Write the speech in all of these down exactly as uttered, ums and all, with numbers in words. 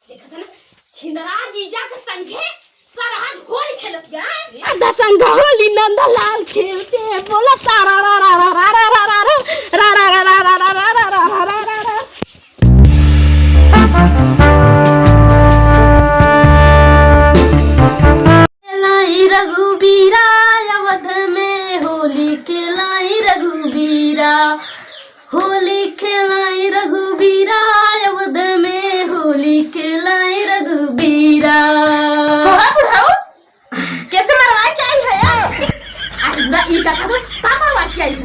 देखत है ना, छिंदरा जीजा के संगे सरहज होली खेलत जाए। आधा संग होली नंदलाल खेलते, बोला सारा रा रा रा। खेलाई रघुबीरा अवध में होली खेलाई रघुबीरा, होली खेलाई रघुबीरा अवध में होली खेलाई रघुबीरा। कहा बुढ़ऊ, कैसे मरवा के आई है यार? अरे बुढ़ा, ई का कहा तो का मरवा के आई है?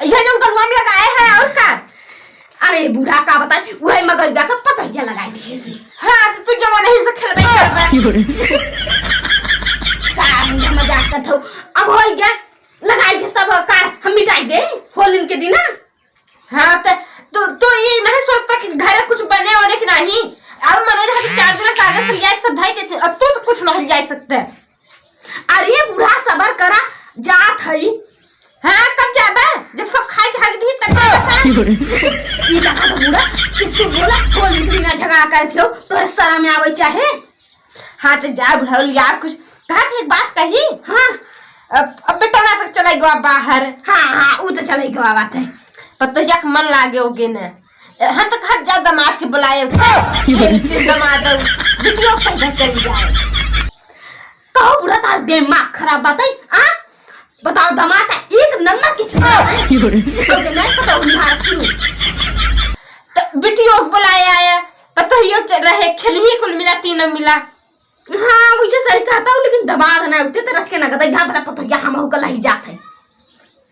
यह जो गलुआ में लगाए है और का? अरे बूढ़ा का बताई, वही मगरिया का पतहिया लगाई दिए से। हाँ, तो तू जमा नहीं से खेलबे करबे। का बूढ़ा मजाक करत हो? अब होई गया, लगाई के सब कार हम मिटाई दे होलिन के दिन ना। हाँ, तो तू, तू ये नहीं सोचता कि घरे कुछ बने होने की नहीं? और मने रहा कि चार दिन कागज से लिया के सब धाई देते, और तू तो कुछ नहीं लिया सकते। अरे बूढ़ा, सबर करा, जात हई। हाँ, कब जाबे? जब सब खाए के हग दी, तब जाबे का? ई कहा था बूढ़ा, चुप चुप बोला, होली के बिना झगड़ा करत हो, तोरे शरम में आवे चाहे? हाँ, तो जा बुढ़ऊ, लिया कुछ। कहा था, एक बात कही? हाँ। अब, अब बेटा ना तक चले गवा बाहर। हाँ, हाँ, उ तो चले गवा बात है। पर तो यक मन लागे होगे ने। हम तो कहत जा दमाद के बुलाए उठे। ये इतने दमाद हो, बिटियो पैदा चल जाए। कहो बूढ़ा, तार दिमाग खराब बात है, आ? बताओ, दमाद है एक नंबर की छुआ है। तो जे नहीं पता, उन्हीं हाथ शुरू। तो बिटियो के बुलाए आया, पता ही हो चल रहे, खेल ही कुल मिला, तीनों मिला। हाँ, वैसे सही कहता हूँ, लेकिन दमाद ना उठते तो रच के ना गदई, हाँ, भला पतोहिया हम हो कल ही जात है।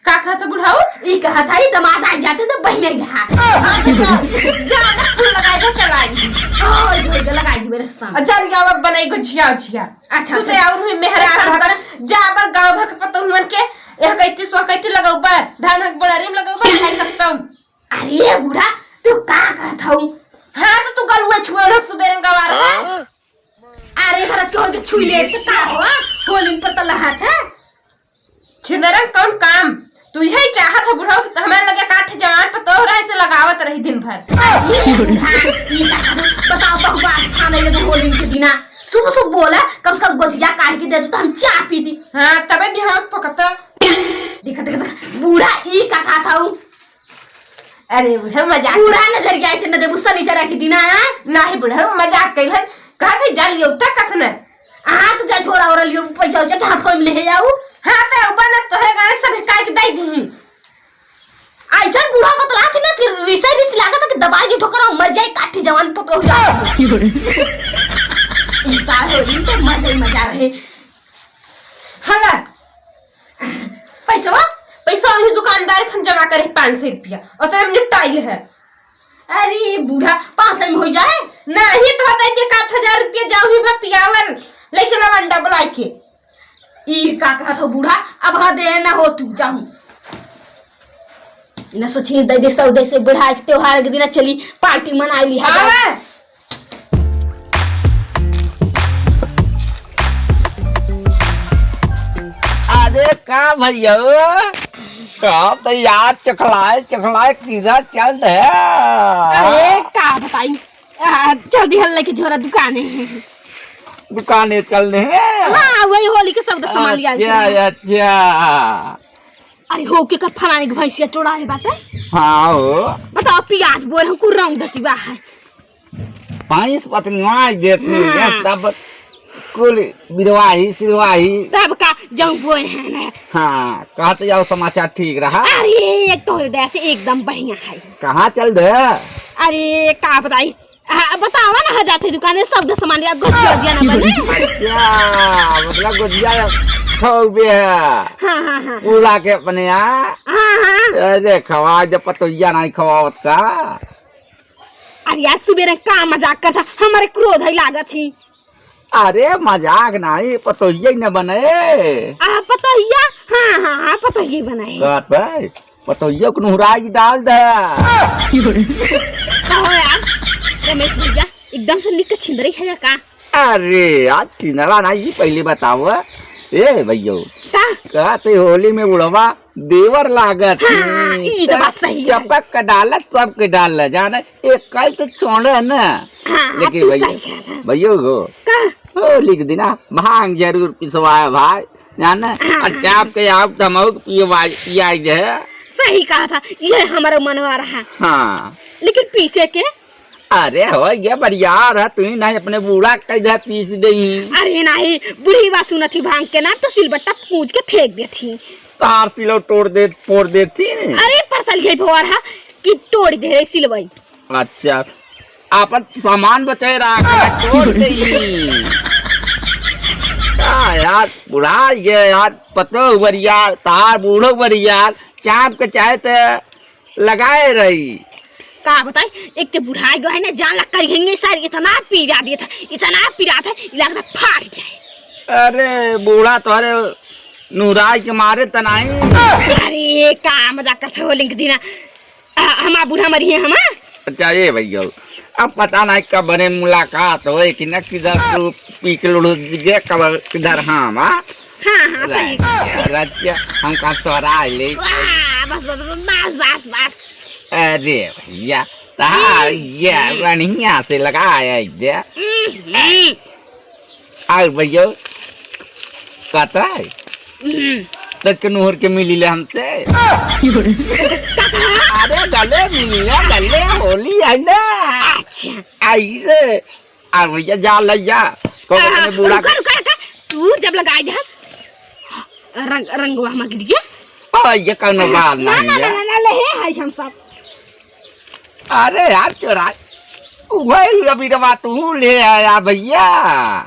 का कहत है बुढ़ऊ? ई कहत है, ई दमाद आ जाते तो बहिने रहा। हाँ, तो जा, जा ना फूल लगाए तो चलाई। ओए, ओए, लगाई दिबे रस्ता में। अच्छा, लिया अब बनाई को झिया, झिया। अच्छा, तू अच्छा। तो और हुई मेहरा अच्छा, कर, अच्छा। जा अब गाँव भर के पतोहुअन के, यह कहती, सो कहती लगौबा, धान हक बड़ारी में लगौबा, खाई खत्म। अरे बूढ़ा, तू का कहत हऊ? हाँ, तो तू गलुआ छुआ लोग सुबेरे गवार है। अरे भरत के होके छुई ले, तो का हो? होली पर तो लहात है। छिंदरन कौन काम? तू यही चाहत हो बुढ़ऊ कि हमारे लगे काठ जवान पर तो रहे से लगावत रही दिन भर। अरे बूढ़ा, ई का कहत हऊ? बताओ, भगवान खाने लगे होली के दिना। सुबह सुबह बोला, कम से कम गोझिया काट के दे दू तो हम चाय पीती। हाँ, तबे बिहान पकता। देखा, देखा, देखा, बूढ़ा ई का कहत हऊ? अरे बुढ़ऊ, मजाक। बूढ़ा नजर गया इतने देबू सनीचर के दिन आया। नाही बुढ़ऊ, मजाक कइलन। कहत है जा लियो, तक कस न। हाँ, तो जा झोरा ओरा लियो, पैसा वैसा के हाथ में ले आऊ। हाँ, तो ऊपर न तोहरे गाने सब हिकाई के दई दी। ऐसा बूढ़ा बतला थी ना कि रिसे रिस लागत है कि दबाई के ठोकरा मर जाए, काठी जवान पतोह हो जाए। इंसान हो, इन तो मजा ही मजा रहे। हला। पैसवा? पैसा वही दुकानदार के हम जमा करे पाँच सौ रुपया, ओतने में निपटाइल है। अरे बूढ़ा, पाँच सौ में हो जाए? नाही, तो बताई के एक आध हजार रुपया जाऊ ही बा पियावल, लेकिन अब अंडा बुलाई के। ई का कहत हो बूढ़ा, अब हाँ दे ना हो तू, जाऊँ। न सोची दे दे सौदे से बुढ़ा के त्योहार के दिन चली पार्टी मनाई ली है। आवे। अरे का भैया, का तो यार चखलाए चखलाए किधर चल रहे? अरे का बताई, आ, चल दिहल लेके झोरा दुकाने। दुकाने चल रहे? हाँ, वही होली के सौदा सामान लिया अच्छा, अच्छा। अरे हो के कर फलाने के भैंसिया टोड़ा है बात है। हाँ हो। बताओ, पियाज बोर हम कुर्रम दती बा है। भैंस पत्नी मार देती है, हाँ। तब कुल बिरवाही सिरवाही। तब का जब बोए हैं ना। हाँ, कहते जाओ समाचार ठीक रहा। अरे एक तोहरे दया से एकदम बढ़िया है। कहाँ चल दे? अरे का बताई, हाँ, बतावा ना, जाते दुकाने सब दे सामान लिया, गोजिया उजिया ना बने। अच्छा, मतलब गोजिया खाओ बे। हाँ, हाँ, हाँ। उड़ा के अपने यहाँ। हाँ, हाँ। अरे खवा, जब पतोहिया नहीं खवावत का। अरे यार, सुबेरे का मजाक करता, हमारे क्रोध है लागत ही। अरे मजाक नहीं, पतोहिया ही न बने। आ, पतोहिया? हाँ, हाँ, हाँ, पतोहिया ही बनाए। बात भाई। पतोहिया को नहुराई डाल दे। कहो यार, रमेश भैया, एकदम से निक छिंदरी है या का? अरे यार, छिंदरा ना, ये पहले बताओ। ए भैयो, का? कहते होली में बुढ़वा देवर लागत हाँ, है। ई तो बात सही है। चपक के डालत, सबके डाल ले, जाने एक कल तो छोड़े ना। हाँ, लेकिन तू भैयो, सही कह रहा। भैयो हो, का? होली के दिना भांग जरूर पिसवाए भाई, जाने? हाँ। और चाप के आओ तो हमहू के पियवाई, पियाई दे। सही कहा था, ये हमारा मनवा रहा। हाँ। लेकिन पीसे के? अरे हो, ये बरियार है, तू ही नहीं अपने बूढ़ा के कह दे पीस देई। अरे नहीं, बूढ़ी बा सुनत ही भांग के ना, तो सिलबट्टा कूच के फेंक देत ही। तार सिलो तोड़ दे, फोड़ देत ही। अरे परसल ये भोर है कि तोड़ दे रे सिलवई। अच्छा, आपन सामान बचाए रहा, तोड़ देई। का यार, बुढ़ा गया यार, पतो बरियार, तार बूढ़ो बरियार, चाप के चाहे तो लगाए रही। का बताई, एक तो बुढ़ाई गए ना, जान लग करेंगे सर, इतना पीरा देत है, इतना पीरा था, लगता फाट जाए। अरे बूढ़ा तोहरे नुराई के मारे त नाही। अरे का मजाक करत हो लिंक दीना, आ, हमार बूढ़ा मरी है हमार। अच्छा ए भैया, अब पता नहीं कब बने मुलाकात होए कि न किधर तू पी के लुढ़क गए, कब किधर हम, हाँ? हाँ, हाँ, सही। रतिया हम का तोरा ले। वाह, बस, बस, बस, बस, बस, बस। अरे भैया, तार हम्म, ये हम्म। बढ़िया से लगाए दे। हम्म, हम्म। और भैया, कहता है, हम्म। तो के नोहर के मिली ले हमसे। अरे गले मिली ले, गले होली है ना। अच्छा। आई रे, आ भैया, जा ले जा। कौन हाँ, अपने बूढ़ा रुका, रुका, रुका। तू जब लगाई दे, रंग, रंगवा मत गिरिए। ओ, ये कौनो बात ना, नहीं ना, है। ना, ना, ले, है हम सब। अरे यार, चोरा, वही रबीरवा तू ले आया भैया।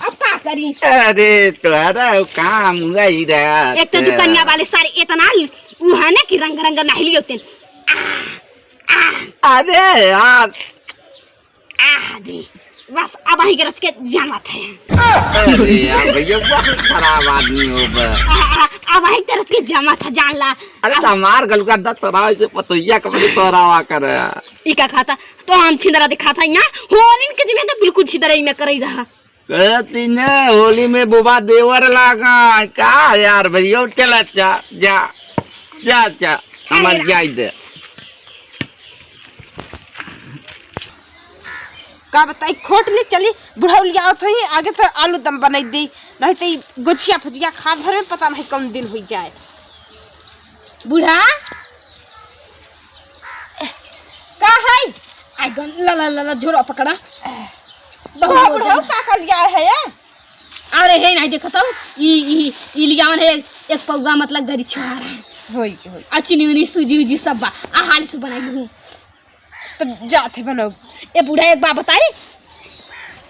अब का करी? अरे, तोहरा काम वही रहा। एक तो दुकनिया वाले सारे इतना, उ है ना कि रंग, रंग नहीं लियो तेन। आ, आ। अरे यार, आह, दे। बस अब वहीं के रच के जमत है। अरे यार भैया, बहुत खराब आदमी हो बे। आ, आ, अब वहीं के रच के जमत है, जान ला। अरे अब तो हमार गलुआ दस सराय से पतोहिया कपड़े तोरावा करे। ई का खाता? तो हम छिंदरा दिखाता ही ना। होलिन के दिन तो बिल्कुल छिंदरा ही में करे रहा। अरे तीने होली में बुबा देवर लागा। का यार भैया, चला जा, जा, जा, जा, हमार अरे जाई दे। का बताई, खोट ले चली, बुढ़ऊ लियावत होई, आगे तो आलू दम बनाई दी, नहीं तो ई गुझिया फुजिया खात भर में पता नहीं कौन दिन हुई जाए। बूढ़ा, का है? आई गन, ला, ला, ला, ला, झोरा पकड़ा। बहुत बुढ़ऊ, बुढ़ऊ, का कर लिया है ये? अरे, हे नहीं देखत हऊ, ई, ई, ई लियावन है, एक पौवा मतलब गरी छुआ रहा है। होई, होई। आ चीनी उनी, सूजी उजी सब बा, आ हाल से बनाई लूँ। तब जात है बनाओ। ए बूढ़ा, एक बात बताई,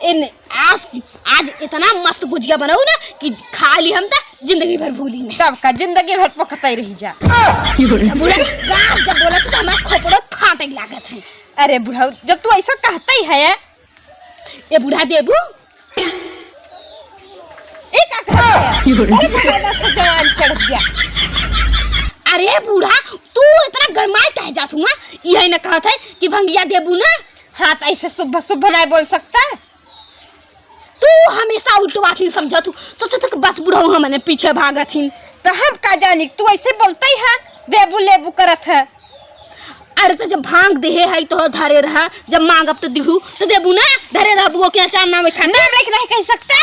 इन आज, आज इतना मस्त गुजिया बनाऊ ना कि खा ली हम त जिंदगी भर भूली नहीं। तब का जिंदगी भर पकताई रही जा। बूढ़ा, गास जब बोलत तो हमार खोपड़ो फाटे लागत है। अरे बुढ़ऊ, जब तू ऐसा कहता ही है। ए बूढ़ा देबू? ए का कहत है? अरे बूढ़ा, जवान चढ़ गया। अरे बूढ़ा, तू इतना गरमाए काहे जात हुआ? यही ना कहत है कि भंगिया देबू ना? हाँ, तो ऐसे शुभ शुभ नहीं बोल सकता है? तू हमेशा उल्टवासिन समझत हूँ। सोचत हूँ कि बस बुढ़ऊ हमने पीछे भागत हिन। तो हम का जानी, तू ऐसे बोलता ही है, देबू लेबू करत है। अरे तो जब भांग देहे है तो धरे रहा, जब मांगब तो दिहू तो देबू ना, धरे रहबू ओके अचार ना बैठा ना। लेकिन नहीं कह सकता।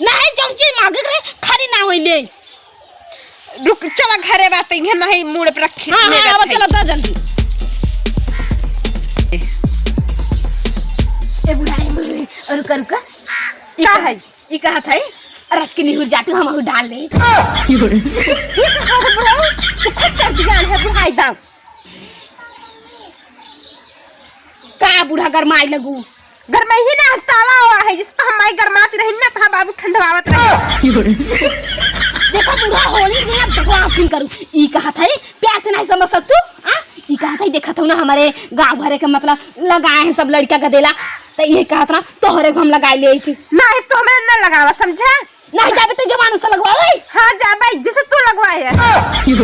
नहीं, जौन चीज मांगे के रहे, खाली ना होई ले। रुक, चला घरे बात इन्हें नहीं मूड़ पे रखी। हाँ, हाँ, अब चला, जा जल्दी। ए बुढ़ा, ए बुढ़ा, रुका, रुका। का है? ई कहत है, रच के निहुर जातू, हम डाल ले। ई का कहत है बुढ़ऊ? तू खुद चढ़ दिया है बुढ़ाई दाम। का बूढ़ा गरमाई लगू? गरमाई ही ना, तावा हुआ है, जिस तो हम माई गरमात रही ना, तो हम बाबू ठंडवावत रहे। देखो बूढ़ा होली में अब बकवास नहीं करू। ई कहत है, प्यार से नहीं समझ सकतू? आ? ई कहत है, देखत हूँ ना हमारे गाँव भरे के मतलब लगाए हैं सब लड़का गदेला, तो ये कहत ना तोहरे को हम लगाए ले आई थी। नहीं, तो हमें ना लगावा, समझा? नहीं जाबे तो जवान से लगवावे। हाँ, जाबे, जैसे तू लगवाए है। जब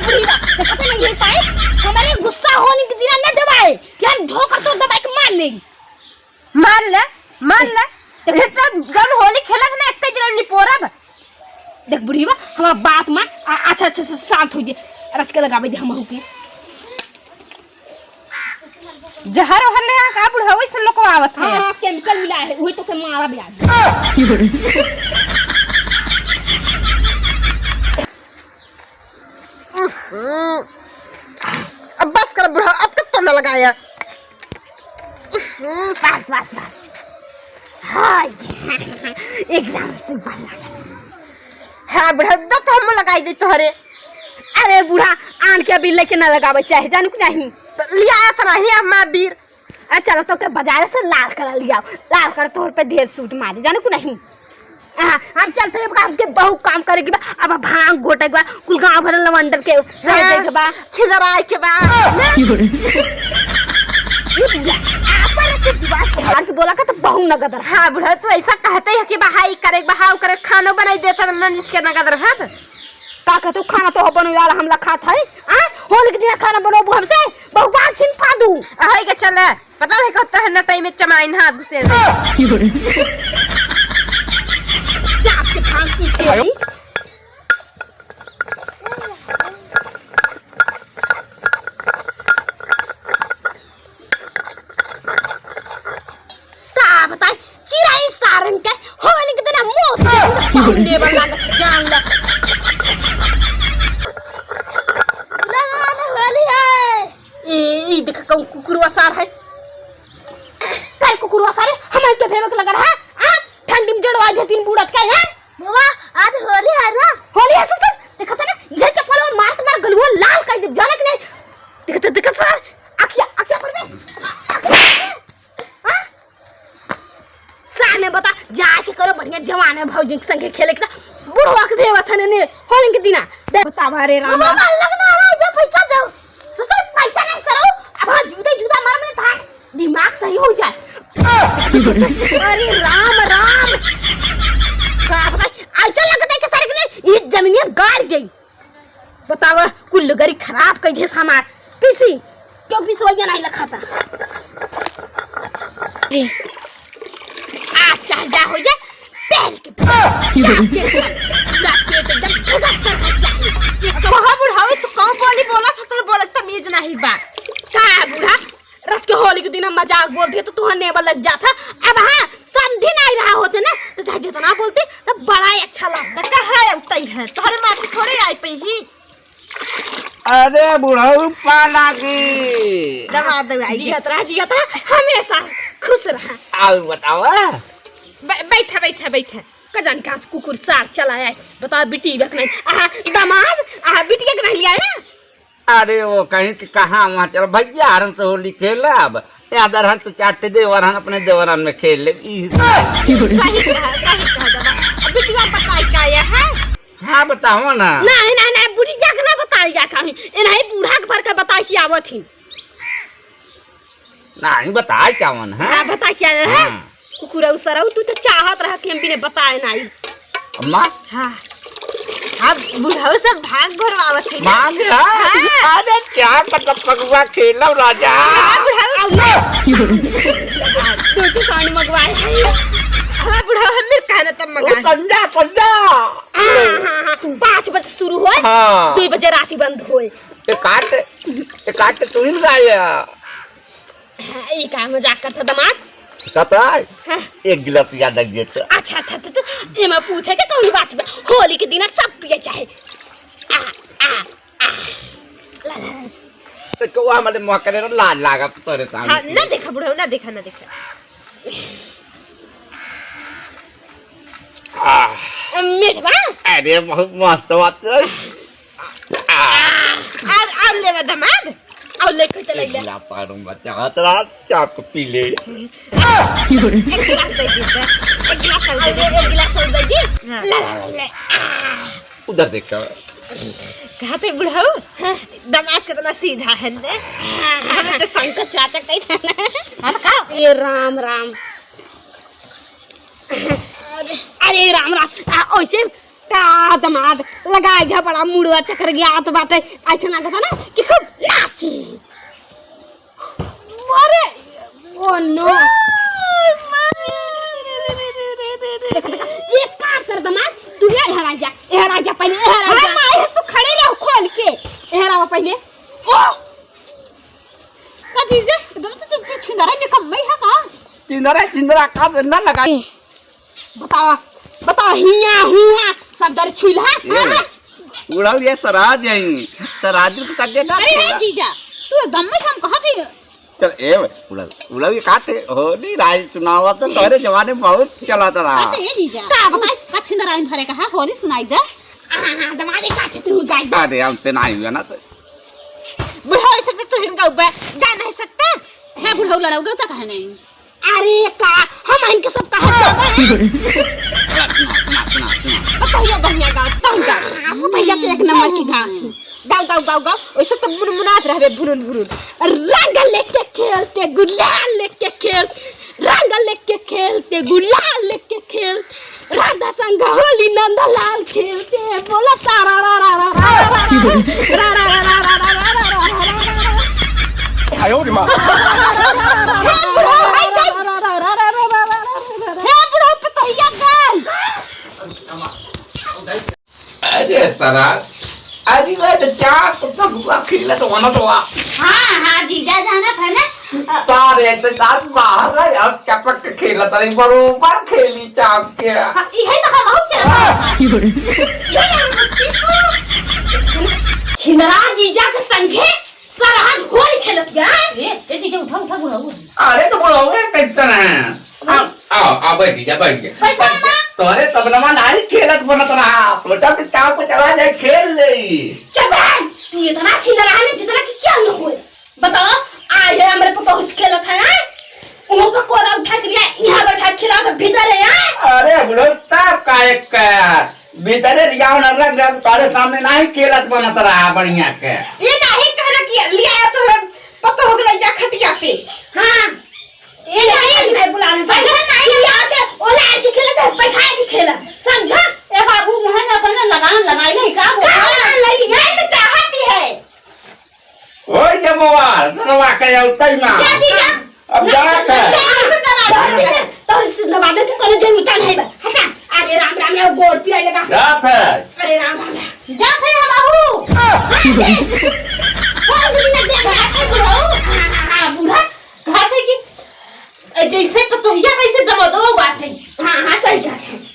बुढ़ी बा, तो पता नहीं ये पाए, हमारे गुस्सा होली के दिना न दबाए, कि हम धोकर तो दबाए के मार ले। मार ले, मार ले। तो ये तो जौन होली खेलक ना, एक दिन निपोरब। देख बुढ़िया, हमार बात मान, आ, अच्छा, अच्छा से शांत होइ जाए। रच के लगावे दे हमहू के। जहर ओहर ले आ का बुढ़ऊ, ऐसे लोग आवत है। हाँ, chemical मिला है, वही तो के मारा भी आज। अब बस कर बुढ़ऊ, अब कत्तो न लगाया। बस, बस, बस। हाँ, एकदम super लागत। हाँ, बुढ़ऊ, दो तो हम लगाई दे तोहरे। अरे बूढ़ा, आन के अबीर लेके ना लगावे चाहे, जानू कि नहीं? तो लिया तो नहीं, अम्मा अबीर। अच्छा, चलो, तो के बाजारे से लाल कलर लियाओ, लाल कलर तोहर पे ढेर सूट मारी, जानू कि नहीं? हाँ, हम चलते हैं, अब हमके बहुत काम करे के बा। अब भांग घोटे के बा, कुल गांव भर लवंडर के सहेजे के बा, छिदराए के बा। ना? ये बुढ़ा, आपन के जुबान संभाल के बोला का तो बहुत नगद रहा। हाँ बुढ़ा, तू ऐसा कहते है कि बहाई करे, बहाव करे, खानो बनाई देता ना, निच के नगद रहत। का कहते, खाना तो बनवे वाला हमला खात है, आ? होली के दिन खाना बनोबू हमसे, बहुआ छिन फादू। अहै के चले। पता नहीं कब तहन नटई में चमाइन हाथ घुसेड़ दे। चाप के भांग पीसे दी। का बताई, चिराई सारन के होली के दिन मौत के दिन पाहुन देवर लागत जान ले। लगा ले होली है। ए, ई देख कौन कुकुरवा सार है। काहे कुकुरवा सारे, हमन के भेवे के लगा रहा, आ? ठंडी में जड़वा दे तीन बूढ़त का, हैं? बाबा, आज होली है ना? होली है ससुर, देखा था ना, ये चप्पल मार तुम्हारा गलुआ लाल कर दे, जाने कि नहीं? देखा था, देखा सर, अखिया, अखिया पर दे। हाँ? सार ने बता, जाके करो बढ़िया जवान है भौजी के संगे खेले के, बुढ़वा के भेवा था ने, होली के दिना। दे बतावा रे राम। बाबा, लगना है, जा पैसा दो। ससुर, पैसा नहीं सरो, अब हाँ जूते जूता मार मैंने था। दिमाग सही हो जाए। अरे राम, राम। का बताई, ऐसा लगता है कि सर ने ये जमीनिया गाड़ गई। बतावा, कुल लुगरी खराब कर दे हमार। पीसी, क्यों पीसवैया नहीं लखाता? ए, आ, चाहे जा हो जाए, पहल के पहल, चाप के पहल, पूरा पेट एकदम धधक सर हट जाए। ये तो कहाँ बुढ़ावे, तू कौन बोली बोला था, तोर बोलत तमीज नहीं बा। का बूढ़ा? रात के होली के दिन हम मजाक बोल दिए तो तुहर नेबर लग जात है। अब हाँ, समधी नहीं रहा होते ना, तो चाहे जितना बोलते, तो बड़ा ही अच्छा लगता। तो कहाँ है उतई है? तोहरे माथे थोड़े आई पई ही। अरे बुढ़ऊ पाला की। दबा दे आई। जियत रहा, जियत रहा, हमेशा खुश रहा। और बतावा। बै-, बैठा, बैठा, बैठा। का जाने कहाँ से कुकुर सार चला आए। बतावा बिटिया के नहीं। आहा, दामाद, आहा, बिटिया के नहीं लिया है? अरे वो कहीं कि कहाँ वहाँ चलो भैया, हरन से होली खेलब। यादर हन तो चाटे देवर हन अपने देवरन में खेल ले। ई सही कहा, सही कहा दादा। अब बिटिया बताई का ये है? हाँ, बताओ ना। नहीं, नहीं, नहीं, बुढ़िया के ना बताई या कहीं। इन्हीं बूढ़ा के भर के बताई कि आवत ही। नहीं, बताए क्या मन है? हाँ, बताए क्या है? हाँ। कुकुरऊ सरऊ, तू तो चाहत रहा कि हम बिने बताए नहीं। अम्मा? हाँ। अब बुढ़ऊ सब भांग भरवावत है ना? भांग, हाँ? हाँ। अरे क्या मतलब फगुआ खेलब राजा? हाँ, बुढ़ऊ। अब ना। दो ठो साउंड मंगवाए हैं। हमार बुढ़ऊ हम मिल कहना तब ओ मंगा। संडा, संडा। हाँ, हाँ, हाँ। पाँच बजे शुरू होए, हाँ। दो बजे राती बंद होए। एक आठ, एक आठ तू ही गाया। हाँ, ई का मजाक करत ह, दामाद? कतई? हाँ। एक गिलास पिया दे दे तो। अच्छा, अच्छा, तो, तो एमा पूछे के कौन बात बा? होली के दिन सब पिए चाहे। आ, आ, आ। ला, ला। तो कौआ हमारे मुँह करे ना, लाज लागत तोरे सामने। हाँ, ना देखा बुढ़ऊ, ना देखा, ना देखा। आह। मीठ बा? अरे, बहुत मस्त बात है। आह। और, और लेवा दामाद? और ले, खुद ले ले। एक गिलास पानी में चाहत रहा, चाप के पी ले। एक गिलास दे दे, एक गिलास और दे दे। एक गिलास और दे दे। हाँ। ले, ले, ले, ले। आह। उधर देखो। कहते बुढ़ऊ, हाँ। दामाद कितना सीधा है ने। हाँ। हमें तो शंकर चाचा कही था ना। हाँ, तो का? ए राम, राम। अरे राम राम, आ, ओइसे का दामाद लगाए गया, बड़ा मुड़वा चक्कर गया तो बाटे, ऐसे ना कहता ना कि खूब नाची। अरे, ओ नो। देखा, देखा, ये का कर दामाद, तू ये हरा जा, ये नरे जिंदरा का ना लगा। बतावा, बतावा, हिया, हुआ, सब दर छुइल है। ए, हाँ? उड़ाऊ ये सराज है, सराज के तक देना अरे हे जीजा, तू एकदम में हम कहा थी। चल, ए, उड़ाऊ, उड़ाऊ ये काटे, होली राज चुनाव तो तोरे जमाने में बहुत चला था। अच्छा, ए जीजा, का बताई? का छिंदराइन भरे का है, होली सुनाई दे। हाँ, हाँ, दमादे काटे तू गाई दे। अरे, हमसे नहीं हुआ ना तो। बुढ़ऊ ऐसे तो तू हिन गाऊ बे, गा नहीं सकता? है बुढ़ऊ लड़ऊ गाऊ तो कहे नहीं। अरे का, हम इनके सब कहा तो बा। सुना, सुना, सुना, सुना। बताइए बढ़िया गाओ, तुम गाओ। बताइए तो एक नंबर की गाओ। गाओ, गाओ, गाओ, गाओ। वैसे तो मुनमुनात रहबे भुरुन भुरुन। रंग लेके खेलते गुलाल लेके खेल, रंग लेके खेलते गुलाल लेके खेल, राधा संग होली नंदलाल खेलते हैं, बोला सारा रा रा रा रा रा रा रा रा रा रा रा रा रा रा रा रा रा। आयो रे माँ। हे बुढ़ऊ पतोहिया गल। अरे सरा, अरे वह तो चाप फगुआ खेलत होना तो वा। हाँ, हाँ, जीजा जाना था ना। सारे तो दांत बाहर रहे और चपक के खेलत रही, बरोबर खेली चाप के। हाँ, इहे तो हम बहुत चलत हैं। छिंदरा जीजा के संगे सरहज होली खेलत जाए। ए, ए जीजा उठा, उठा, बुढ़ऊ। अरे तो बुढ़ऊ कैसे है? आओ, आओ, आओ, बैठ जा, बैठ जा। बैठ जा, अम्मा। तोरे तबलवा नारी खेलत बनत रहा, सोचा कि चाव पे चला जाए, खेल ले। चुप रह, तू इतना छिंदरा है ना, जितना कि क्या न होए। बताओ, आए है हमरे पतोह से खेलत है, हैं? उहो पर कोरा उठा के लिया, यहाँ बैठा के खिला तो भीतर है, हैं? अरे बुढ़ऊ, तब का एक का? भीतरे लियाओ न रख दे, तोरे सामने नहीं खेलत बनत रहा बढ़िया के। ये नहीं कहना कि लिया तो पतोह के लइया खटिया पे। हाँ। ए, ए, ए, बुलाने से। अरे, नहीं, यहाँ से ओला के खेले, चाहे बैठा के खेले, समझा? ए बाबू, मुँह में अपन लगाम लगाई नहीं, का बोला? का लगाम लगाई? यही तो चाहती है। ओए ये बउआ, सुनवा के उतई ना। क्या चीज है? अब ना, जात है। तोहरे से दबा दे, तोहरे से दबा दे, तू कोनो जरूरत नहीं बा। हटा। अरे राम, राम, राम, गोड़ पिराई लगा। जात है। अरे राम, राम, राम। जात है हम बाबू। हाँ, हाँ, हाँ, बूढ़ा। कहा थे कि ए, जैसे पतोहिया वैसे दमदो बात है। हाँ, हाँ, सही बात है।